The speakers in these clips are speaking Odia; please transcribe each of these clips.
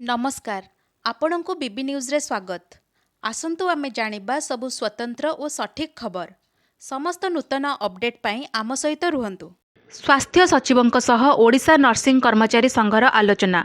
ନମସ୍କାର, ଆପଣଙ୍କୁ ବିବି ନ୍ୟୁଜ୍ରେ ସ୍ୱାଗତ। ଆସନ୍ତୁ ଆମେ ଜାଣିବା ସବୁ ସ୍ୱତନ୍ତ୍ର ଓ ସଠିକ୍ ଖବର। ସମସ୍ତ ନୂତନ ଅପଡେଟ୍ ପାଇଁ ଆମ ସହିତ ରୁହନ୍ତୁ। ସ୍ୱାସ୍ଥ୍ୟ ସଚିବଙ୍କ ସହ ଓଡ଼ିଶା ନର୍ସିଂ କର୍ମଚାରୀ ସଂଘର ଆଲୋଚନା।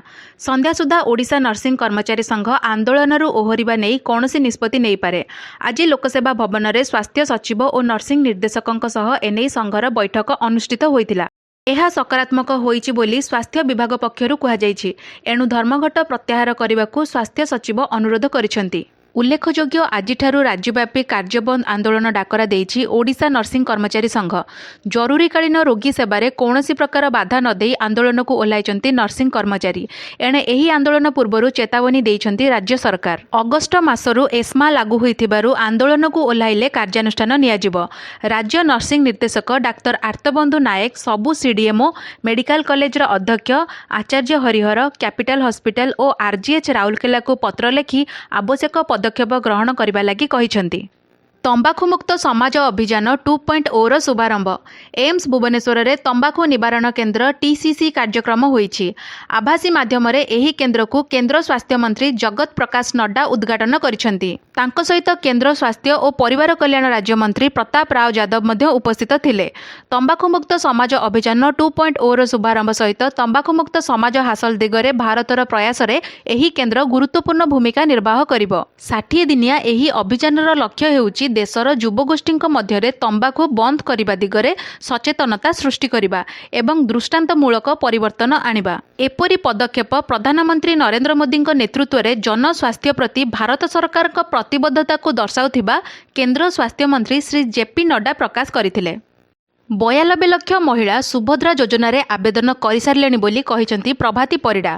ସନ୍ଧ୍ୟା ସୁଦ୍ଧା ଓଡ଼ିଶା ନର୍ସିଂ କର୍ମଚାରୀ ସଂଘ ଆନ୍ଦୋଳନରୁ ଓହରିବା ନେଇ କୌଣସି ନିଷ୍ପତ୍ତି ନେଇପାରେ। ଆଜି ଲୋକସେବା ଭବନରେ ସ୍ୱାସ୍ଥ୍ୟ ସଚିବ ଓ ନର୍ସିଂ ନିର୍ଦ୍ଦେଶକଙ୍କ ସହ ଏନେଇ ସଂଘର ବୈଠକ ଅନୁଷ୍ଠିତ ହୋଇଥିଲା। ଏହା ସକାରାତ୍ମକ ହୋଇଛି ବୋଲି ସ୍ୱାସ୍ଥ୍ୟ ବିଭାଗ ପକ୍ଷରୁ କୁହାଯାଇଛି। ଏଣୁ ଧର୍ମଘଟ ପ୍ରତ୍ୟାହାର କରିବାକୁ ସ୍ୱାସ୍ଥ୍ୟ ସଚିବ ଅନୁରୋଧ କରିଛନ୍ତି। ଉଲ୍ଲେଖଯୋଗ୍ୟ, ଆଜିଠାରୁ ରାଜ୍ୟବ୍ୟାପୀ କାର୍ଯ୍ୟବନ୍ଦ ଆନ୍ଦୋଳନ ଡାକରା ଦେଇଛି ଓଡ଼ିଶା ନର୍ସିଂ କର୍ମଚାରୀ ସଂଘ। ଜରୁରୀକାଳୀନ ରୋଗୀ ସେବାରେ କୌଣସି ପ୍ରକାର ବାଧା ନ ଦେଇ ଆନ୍ଦୋଳନକୁ ଓହ୍ଲାଇଛନ୍ତି ନର୍ସିଂ କର୍ମଚାରୀ। ଏଣେ ଏହି ଆନ୍ଦୋଳନ ପୂର୍ବରୁ ଚେତାବନୀ ଦେଇଛନ୍ତି ରାଜ୍ୟ ସରକାର। ଅଗଷ୍ଟ ମାସରୁ ଏସ୍ମା ଲାଗୁ ହୋଇଥିବାରୁ ଆନ୍ଦୋଳନକୁ ଓହ୍ଲାଇଲେ କାର୍ଯ୍ୟାନୁଷ୍ଠାନ ନିଆଯିବ। ରାଜ୍ୟ ନର୍ସିଂ ନିର୍ଦ୍ଦେଶକ ଡାକ୍ତର ଆର୍ତ୍ତବନ୍ଧୁ ନାୟକ ସବୁ ସିଡିଏମ୍ଓ, ମେଡିକାଲ କଲେଜର ଅଧ୍ୟକ୍ଷ, ଆଚାର୍ଯ୍ୟ ହରିହର, କ୍ୟାପିଟାଲ ହସ୍ପିଟାଲ ଓ ଆରଜିଏଚ୍ ରାଉରକେଲାକୁ ପତ୍ର ଲେଖି ଆବଶ୍ୟକ ପଦକ୍ଷେପ ଗ୍ରହଣ କରିବା ଲାଗି କହିଛନ୍ତି। ତମ୍ବାଖୁମୁକ୍ତ ସମାଜ ଅଭିଯାନ 2.0ର ଶୁଭାରମ୍ଭ। ଏମ୍ସ ଭୁବନେଶ୍ୱରରେ ତମ୍ବାଖୁ ନିବାରଣ କେନ୍ଦ୍ର ଟିସିସି କାର୍ଯ୍ୟକ୍ରମ ହୋଇଛି। ଆଭାସୀ ମାଧ୍ୟମରେ ଏହି କେନ୍ଦ୍ରକୁ କେନ୍ଦ୍ର ସ୍ୱାସ୍ଥ୍ୟମନ୍ତ୍ରୀ ଜଗତ ପ୍ରକାଶ ନଡ୍ଡା ଉଦ୍ଘାଟନ କରିଛନ୍ତି। ତାଙ୍କ ସହିତ କେନ୍ଦ୍ର ସ୍ୱାସ୍ଥ୍ୟ ଓ ପରିବାର କଲ୍ୟାଣ ରାଜ୍ୟମନ୍ତ୍ରୀ ପ୍ରତାପ ରାଓ ଯାଦବ ମଧ୍ୟ ଉପସ୍ଥିତ ଥିଲେ। ତମ୍ବାଖୁମୁକ୍ତ ସମାଜ ଅଭିଯାନ 2.0ର ଶୁଭାରମ୍ଭ ସହିତ ତମ୍ବାଖୁମୁକ୍ତ ସମାଜ ହାସଲ ଦିଗରେ ଭାରତର ପ୍ରୟାସରେ ଏହି କେନ୍ଦ୍ର ଗୁରୁତ୍ୱପୂର୍ଣ୍ଣ ଭୂମିକା ନିର୍ବାହ କରିବ। 60 ଦିନିଆ ଏହି ଅଭିଯାନର ଲକ୍ଷ୍ୟ ହେଉଛି ଦେଶର ଯୁବଗୋଷ୍ଠୀଙ୍କ ମଧ୍ୟରେ ତମ୍ବାଖୁ ବନ୍ଦ କରିବା ଦିଗରେ ସଚେତନତା ସୃଷ୍ଟି କରିବା ଏବଂ ଦୃଷ୍ଟାନ୍ତମୂଳକ ପରିବର୍ତ୍ତନ ଆଣିବା। ଏପରି ପଦକ୍ଷେପ ପ୍ରଧାନମନ୍ତ୍ରୀ ନରେନ୍ଦ୍ର ମୋଦିଙ୍କ ନେତୃତ୍ୱରେ ଜନସ୍ୱାସ୍ଥ୍ୟ ପ୍ରତି ଭାରତ ସରକାରଙ୍କ ପ୍ରତିବଦ୍ଧତାକୁ ଦର୍ଶାଉଥିବା କେନ୍ଦ୍ର ସ୍ୱାସ୍ଥ୍ୟମନ୍ତ୍ରୀ ଶ୍ରୀ ଜେପି ନଡ୍ଡା ପ୍ରକାଶ କରିଥିଲେ। 92 ଲକ୍ଷ ମହିଳା ସୁଭଦ୍ରା ଯୋଜନାରେ ଆବେଦନ କରିସାରିଲେଣି ବୋଲି କହିଛନ୍ତି ପ୍ରଭାତୀ ପରିଡ଼ା।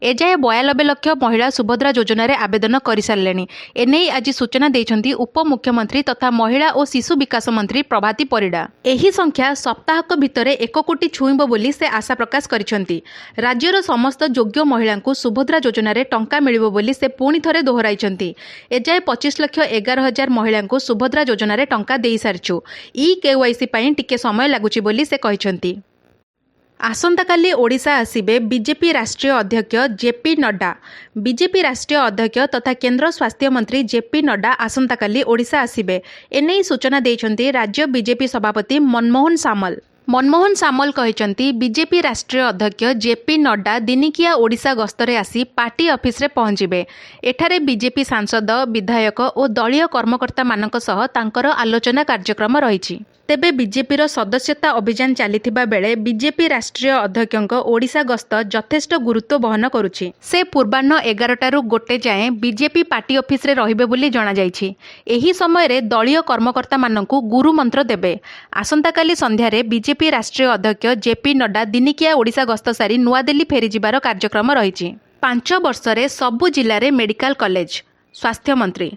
ଏଯାଏ 92 ଲକ୍ଷ ମହିଳା ସୁଭଦ୍ରା ଯୋଜନାରେ ଆବେଦନ କରିସାରିଲେଣି। ଏନେଇ ଆଜି ସୂଚନା ଦେଇଛନ୍ତି ଉପମୁଖ୍ୟମନ୍ତ୍ରୀ ତଥା ମହିଳା ଓ ଶିଶୁ ବିକାଶ ମନ୍ତ୍ରୀ ପ୍ରଭାତୀ ପରିଡ଼ା। ଏହି ସଂଖ୍ୟା ସପ୍ତାହକ ଭିତରେ 1 କୋଟି ଛୁଇଁବ ବୋଲି ସେ ଆଶା ପ୍ରକାଶ କରିଛନ୍ତି। ରାଜ୍ୟର ସମସ୍ତ ଯୋଗ୍ୟ ମହିଳାଙ୍କୁ ସୁଭଦ୍ରା ଯୋଜନାରେ ଟଙ୍କା ମିଳିବ ବୋଲି ସେ ପୁଣି ଥରେ ଦୋହରାଇଛନ୍ତି। ଏଯାଏ 25 ଲକ୍ଷ 11 ହଜାର ମହିଳାଙ୍କୁ ସୁଭଦ୍ରା ଯୋଜନାରେ ଟଙ୍କା ଦେଇସାରିଛୁ। ଇ କେୱାଇସି ପାଇଁ ଟିକେ ସମୟ ଲାଗୁଛି ବୋଲି ସେ କହିଛନ୍ତି। ଆସନ୍ତାକାଲି ଓଡ଼ିଶା ଆସିବେ ବିଜେପି ରାଷ୍ଟ୍ରୀୟ ଅଧ୍ୟକ୍ଷ ଜେପି ନଡ୍ଡା। ବିଜେପି ରାଷ୍ଟ୍ରୀୟ ଅଧ୍ୟକ୍ଷ ତଥା କେନ୍ଦ୍ର ସ୍ୱାସ୍ଥ୍ୟମନ୍ତ୍ରୀ ଜେପି ନଡ୍ଡା ଆସନ୍ତାକାଲି ଓଡ଼ିଶା ଆସିବେ। ଏନେଇ ସୂଚନା ଦେଇଛନ୍ତି ରାଜ୍ୟ ବିଜେପି ସଭାପତି ମନମୋହନ ସାମଲ। ମନମୋହନ ସାମଲ କହିଛନ୍ତି, ବିଜେପି ରାଷ୍ଟ୍ରୀୟ ଅଧ୍ୟକ୍ଷ ଜେପି ନଡ୍ଡା ଦିନିକିଆ ଓଡ଼ିଶା ଗସ୍ତରେ ଆସି ପାର୍ଟି ଅଫିସରେ ପହଞ୍ଚିବେ। ଏଠାରେ ବିଜେପି ସାଂସଦ, ବିଧାୟକ ଓ ଦଳୀୟ କର୍ମକର୍ତ୍ତାମାନଙ୍କ ସହ ତାଙ୍କର ଆଲୋଚନା କାର୍ଯ୍ୟକ୍ରମ ରହିଛି। ତେବେ ବିଜେପିର ସଦସ୍ୟତା ଅଭିଯାନ ଚାଲିଥିବା ବେଳେ ବିଜେପି ରାଷ୍ଟ୍ରୀୟ ଅଧ୍ୟକ୍ଷଙ୍କ ଓଡ଼ିଶା ଗସ୍ତ ଯଥେଷ୍ଟ ଗୁରୁତ୍ୱ ବହନ କରୁଛି। ସେ ପୂର୍ବାହ୍ନ 11ଟାରୁ 1 ଯାଏଁ ବିଜେପି ପାର୍ଟି ଅଫିସରେ ରହିବେ ବୋଲି ଜଣାଯାଇଛି। ଏହି ସମୟରେ ଦଳୀୟ କର୍ମକର୍ତ୍ତାମାନଙ୍କୁ ଗୁରୁମନ୍ତ୍ର ଦେବେ। ଆସନ୍ତାକାଲି ସନ୍ଧ୍ୟାରେ ବିଜେପି ରାଷ୍ଟ୍ରୀୟ ଅଧ୍ୟକ୍ଷ ଜେପି ନଡ୍ଡା ଦିନିକିଆ ଓଡ଼ିଶା ଗସ୍ତ ସାରି ନୂଆଦିଲ୍ଲୀ ଫେରିଯିବାର କାର୍ଯ୍ୟକ୍ରମ ରହିଛି। 5 ବର୍ଷରେ ସବୁ ଜିଲ୍ଲାରେ ମେଡିକାଲ କଲେଜ: ସ୍ୱାସ୍ଥ୍ୟମନ୍ତ୍ରୀ।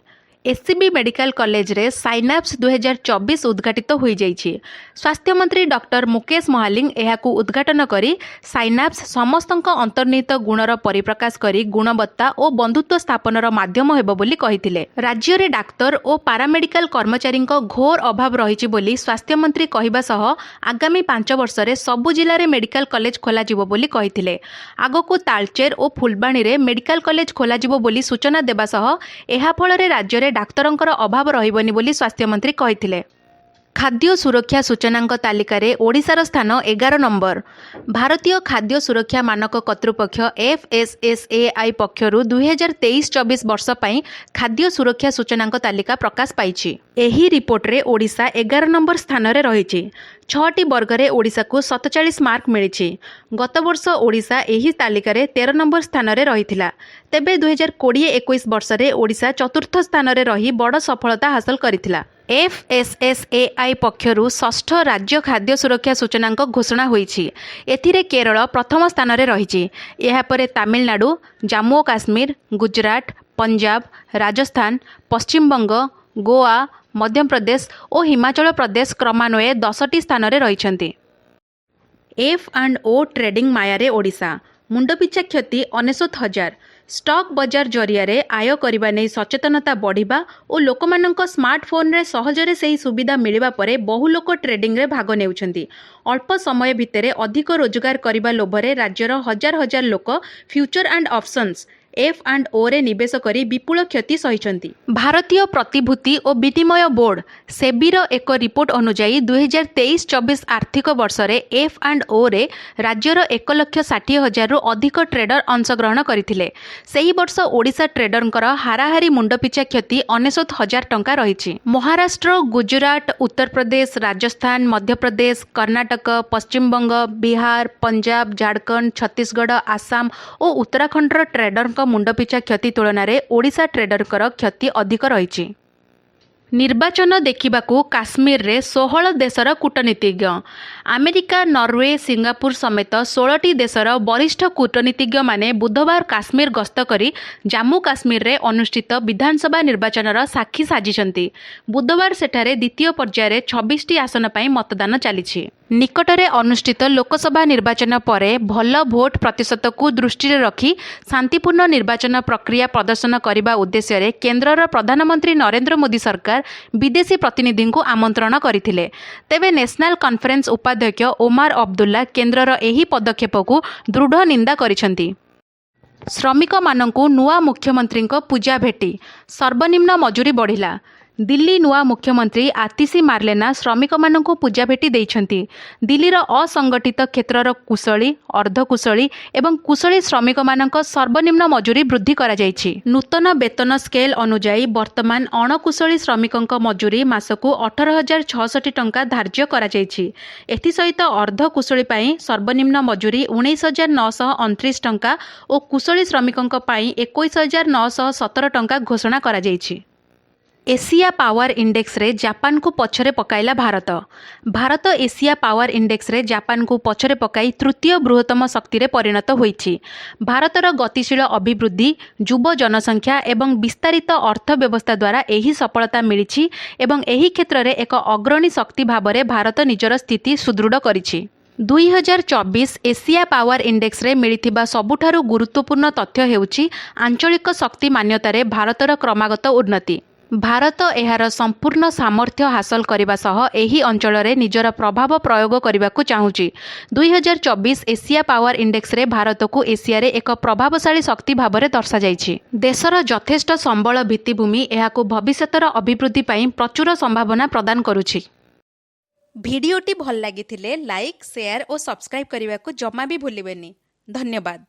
ଏସ୍ସିବି ମେଡିକାଲ କଲେଜରେ ସାଇନାପ୍ସ 2024 ଉଦ୍ଘାଟିତ ହୋଇଯାଇଛି। ସ୍ୱାସ୍ଥ୍ୟମନ୍ତ୍ରୀ ଡକ୍ଟର ମୁକେଶ ମହାଲିଙ୍ଗ ଏହାକୁ ଉଦ୍ଘାଟନ କରି ସାଇନାପ୍ସ ସମସ୍ତଙ୍କ ଅନ୍ତର୍ନିହିତ ଗୁଣର ପରିପ୍ରକାଶ କରି ଗୁଣବତ୍ତା ଓ ବନ୍ଧୁତ୍ୱ ସ୍ଥାପନର ମାଧ୍ୟମ ହେବ ବୋଲି କହିଥିଲେ। ରାଜ୍ୟରେ ଡାକ୍ତର ଓ ପାରାମେଡିକାଲ କର୍ମଚାରୀଙ୍କ ଘୋର ଅଭାବ ରହିଛି ବୋଲି ସ୍ୱାସ୍ଥ୍ୟମନ୍ତ୍ରୀ କହିବା ସହ ଆଗାମୀ 5 ବର୍ଷରେ ସବୁ ଜିଲ୍ଲାରେ ମେଡିକାଲ କଲେଜ ଖୋଲାଯିବ ବୋଲି କହିଥିଲେ। ଆଗକୁ ତାଳଚେର ଓ ଫୁଲବାଣୀରେ ମେଡିକାଲ କଲେଜ ଖୋଲାଯିବ ବୋଲି ସୂଚନା ଦେବା ସହ ଏହା ଫଳରେ ରାଜ୍ୟରେ ଡାକ୍ତରଙ୍କର ଅଭାବ ରହିବନି ବୋଲି ସ୍ୱାସ୍ଥ୍ୟମନ୍ତ୍ରୀ କହିଥିଲେ। ଖାଦ୍ୟ ସୁରକ୍ଷା ସୂଚନାଙ୍କ ତାଲିକାରେ ଓଡ଼ିଶାର ସ୍ଥାନ 11 ନମ୍ବର। ଭାରତୀୟ ଖାଦ୍ୟ ସୁରକ୍ଷା ମାନକ କର୍ତ୍ତୃପକ୍ଷ ଏଫ୍ଏସ୍ଏସ୍ଏଆଇ ପକ୍ଷରୁ 2023-24 ବର୍ଷ ପାଇଁ ଖାଦ୍ୟ ସୁରକ୍ଷା ସୂଚନାଙ୍କ ତାଲିକା ପ୍ରକାଶ ପାଇଛି। ଏହି ରିପୋର୍ଟରେ ଓଡ଼ିଶା 11 ନମ୍ବର ସ୍ଥାନରେ ରହିଛି। ଛଅଟି ବର୍ଗରେ ଓଡ଼ିଶାକୁ 47 ମାର୍କ ମିଳିଛି। ଗତବର୍ଷ ଓଡ଼ିଶା ଏହି ତାଲିକାରେ 13 ନମ୍ବର ସ୍ଥାନରେ ରହିଥିଲା। ତେବେ 2020-21 ବର୍ଷରେ ଓଡ଼ିଶା ଚତୁର୍ଥ ସ୍ଥାନରେ ରହି ବଡ଼ ସଫଳତା ହାସଲ କରିଥିଲା। ଏଫ୍ଏସ୍ଏସ୍ଏଆଇ ପକ୍ଷରୁ ଷଷ୍ଠ ରାଜ୍ୟ ଖାଦ୍ୟ ସୁରକ୍ଷା ସୂଚନାଙ୍କ ଘୋଷଣା ହୋଇଛି। ଏଥିରେ କେରଳ ପ୍ରଥମ ସ୍ଥାନରେ ରହିଛି। ଏହାପରେ ତାମିଲନାଡୁ, ଜାମ୍ମୁ ଓ କାଶ୍ମୀର, ଗୁଜରାଟ, ପଞ୍ଜାବ, ରାଜସ୍ଥାନ, ପଶ୍ଚିମବଙ୍ଗ, ଗୋଆ, ମଧ୍ୟପ୍ରଦେଶ ଓ ହିମାଚଳ ପ୍ରଦେଶ କ୍ରମାନ୍ୱୟରେ 10ଟି ସ୍ଥାନରେ ରହିଛନ୍ତି। ଏଫ୍ ଆଣ୍ଡ ଓ ଟ୍ରେଡିଂ ମାୟାରେ ଓଡ଼ିଶା, ମୁଣ୍ଡପିଛା କ୍ଷତି 99 ହଜାର। ଷ୍ଟକ୍ ବଜାର ଜରିଆରେ ଆୟ କରିବା ନେଇ ସଚେତନତା ବଢ଼ିବା ଓ ଲୋକମାନଙ୍କ ସ୍ମାର୍ଟଫୋନ୍ରେ ସହଜରେ ସେହି ସୁବିଧା ମିଳିବା ପରେ ବହୁ ଲୋକ ଟ୍ରେଡିଂରେ ଭାଗ ନେଉଛନ୍ତି। ଅଳ୍ପ ସମୟ ଭିତରେ ଅଧିକ ରୋଜଗାର କରିବା ଲୋଭରେ ରାଜ୍ୟର ହଜାର ହଜାର ଲୋକ future and options F and ଓରେ ନିବେଶ କରି ବିପୁଳ କ୍ଷତି ସହିଛନ୍ତି। ଭାରତୀୟ ପ୍ରତିଭୂତି ଓ ବିନିମୟ ବୋର୍ଡ, ସେବିର ଏକ ରିପୋର୍ଟ ଅନୁଯାୟୀ, 2023-24 ଆର୍ଥିକ ବର୍ଷରେ ଏଫ୍ ଆଣ୍ଡ ଓରେ ରାଜ୍ୟର 1,60,000ରୁ ଅଧିକ ଟ୍ରେଡର ଅଂଶଗ୍ରହଣ କରିଥିଲେ। ସେହି ବର୍ଷ ଓଡ଼ିଶା ଟ୍ରେଡରଙ୍କର ହାରାହାରି ମୁଣ୍ଡପିଛା କ୍ଷତି 99,000 ଟଙ୍କା ରହିଛି। ମହାରାଷ୍ଟ୍ର, ଗୁଜରାଟ, ଉତ୍ତରପ୍ରଦେଶ, ରାଜସ୍ଥାନ, ମଧ୍ୟପ୍ରଦେଶ, କର୍ଣ୍ଣାଟକ, ପଶ୍ଚିମବଙ୍ଗ, ବିହାର, ପଞ୍ଜାବ, ଝାଡ଼ଖଣ୍ଡ, ଛତିଶଗଡ଼, ଆସାମ ଓ ଉତ୍ତରାଖଣ୍ଡର ଟ୍ରେଡରଙ୍କ ମୁଣ୍ଡପିଛା କ୍ଷତି ତୁଳନାରେ ଓଡ଼ିଶା ଟ୍ରେଡରଙ୍କର କ୍ଷତି ଅଧିକ ରହିଛି। ନିର୍ବାଚନ ଦେଖିବାକୁ କାଶ୍ମୀରରେ 16 ଦେଶର କୂଟନୀତିଜ୍ଞ। ଆମେରିକା, ନରୱେ, ସିଙ୍ଗାପୁର ସମେତ 16ଟି ଦେଶର ବରିଷ୍ଠ କୂଟନୀତିଜ୍ଞମାନେ ବୁଧବାର କାଶ୍ମୀର ଗସ୍ତ କରି ଜାମ୍ମୁ କାଶ୍ମୀରରେ ଅନୁଷ୍ଠିତ ବିଧାନସଭା ନିର୍ବାଚନର ସାକ୍ଷୀ ସାଜିଛନ୍ତି। ବୁଧବାର ସେଠାରେ ଦ୍ୱିତୀୟ ପର୍ଯ୍ୟାୟରେ 26ଟି ଆସନ ପାଇଁ ମତଦାନ ଚାଲିଛି। ନିକଟରେ ଅନୁଷ୍ଠିତ ଲୋକସଭା ନିର୍ବାଚନ ପରେ ଭଲ ଭୋଟ ପ୍ରତିଶତକୁ ଦୃଷ୍ଟିରେ ରଖି ଶାନ୍ତିପୂର୍ଣ୍ଣ ନିର୍ବାଚନ ପ୍ରକ୍ରିୟା ପ୍ରଦର୍ଶନ କରିବା ଉଦ୍ଦେଶ୍ୟରେ କେନ୍ଦ୍ରର ପ୍ରଧାନମନ୍ତ୍ରୀ ନରେନ୍ଦ୍ର ମୋଦି ସରକାର ବିଦେଶୀ ପ୍ରତିନିଧିଙ୍କୁ ଆମନ୍ତ୍ରଣ କରିଥିଲେ। ତେବେ ନ୍ୟାସନାଲ କନଫରେନ୍ସ ଉପାଧ୍ୟକ୍ଷ ଓମାର ଅବଦୁଲ୍ଲା କେନ୍ଦ୍ରର ଏହି ପଦକ୍ଷେପକୁ ଦୃଢ଼ ନିନ୍ଦା କରିଛନ୍ତି। ଶ୍ରମିକମାନଙ୍କୁ ନୂଆ ମୁଖ୍ୟମନ୍ତ୍ରୀଙ୍କ ପୂଜା ଭେଟି, ସର୍ବନିମ୍ନ ମଜୁରୀ ବଢ଼ିଲା। ଦିଲ୍ଲୀ ନୂଆ ମୁଖ୍ୟମନ୍ତ୍ରୀ ଆତିଶୀ ମାର୍ଲେନା ଶ୍ରମିକମାନଙ୍କୁ ପୂଜା ଭେଟି ଦେଇଛନ୍ତି। ଦିଲ୍ଲୀର ଅସଂଗଠିତ କ୍ଷେତ୍ରର କୁଶଳୀ, ଅର୍ଦ୍ଧକୁଶଳୀ ଏବଂ କୁଶଳୀ ଶ୍ରମିକମାନଙ୍କ ସର୍ବନିମ୍ନ ମଜୁରୀ ବୃଦ୍ଧି କରାଯାଇଛି। ନୂତନ ବେତନ ସ୍କେଲ ଅନୁଯାୟୀ ବର୍ତ୍ତମାନ ଅଣକୁଶଳୀ ଶ୍ରମିକଙ୍କ ମଜୁରୀ ମାସକୁ 18,066 ଟଙ୍କା ଧାର୍ଯ୍ୟ କରାଯାଇଛି। ଏଥିସହିତ ଅର୍ଦ୍ଧକୁଶଳୀ ପାଇଁ ସର୍ବନିମ୍ନ ମଜୁରୀ 19,929 ଟଙ୍କା ଓ କୁଶଳୀ ଶ୍ରମିକଙ୍କ ପାଇଁ 21,917 ଟଙ୍କା ଘୋଷଣା କରାଯାଇଛି। ଏସିଆ ପାୱାର ଇଣ୍ଡେକ୍ସରେ ଜାପାନକୁ ପଛରେ ପକାଇଲା ଭାରତ। ଭାରତ ଏସିଆ ପାୱାର ଇଣ୍ଡେକ୍ସରେ ଜାପାନକୁ ପଛରେ ପକାଇ ତୃତୀୟ ବୃହତ୍ତମ ଶକ୍ତିରେ ପରିଣତ ହୋଇଛି। ଭାରତର ଗତିଶୀଳ ଅଭିବୃଦ୍ଧି, ଯୁବ ଜନସଂଖ୍ୟା ଏବଂ ବିସ୍ତାରିତ ଅର୍ଥ ବ୍ୟବସ୍ଥା ଦ୍ୱାରା ଏହି ସଫଳତା ମିଳିଛି ଏବଂ ଏହି କ୍ଷେତ୍ରରେ ଏକ ଅଗ୍ରଣୀ ଶକ୍ତି ଭାବରେ ଭାରତ ନିଜର ସ୍ଥିତି ସୁଦୃଢ଼ କରିଛି। 2024 ଏସିଆ ପାୱାର ଇଣ୍ଡେକ୍ସରେ ମିଳିଥିବା ସବୁଠାରୁ ଗୁରୁତ୍ୱପୂର୍ଣ୍ଣ ତଥ୍ୟ ହେଉଛି ଆଞ୍ଚଳିକ ଶକ୍ତି ମାନ୍ୟତାରେ ଭାରତର କ୍ରମାଗତ ଉନ୍ନତି। ଭାରତ ଏହାର ସମ୍ପୂର୍ଣ୍ଣ ସାମର୍ଥ୍ୟ ହାସଲ କରିବା ସହ ଏହି ଅଞ୍ଚଳରେ ନିଜର ପ୍ରଭାବ ପ୍ରୟୋଗ କରିବାକୁ ଚାହୁଁଛି। 2024 ଏସିଆ ପାୱାର ଇଣ୍ଡେକ୍ସରେ ଭାରତକୁ ଏସିଆରେ ଏକ ପ୍ରଭାବଶାଳୀ ଶକ୍ତି ଭାବରେ ଦର୍ଶାଯାଇଛି। ଦେଶର ଯଥେଷ୍ଟ ସମ୍ବଳ ଭିତ୍ତିଭୂମି ଏହାକୁ ଭବିଷ୍ୟତର ଅଭିବୃଦ୍ଧି ପାଇଁ ପ୍ରଚୁର ସମ୍ଭାବନା ପ୍ରଦାନ କରୁଛି। ଭିଡ଼ିଓଟି ଭଲ ଲାଗିଥିଲେ ଲାଇକ୍, ସେୟାର ଓ ସବସ୍କ୍ରାଇବ୍ କରିବାକୁ ଜମା ବି ଭୁଲିବେନି। ଧନ୍ୟବାଦ।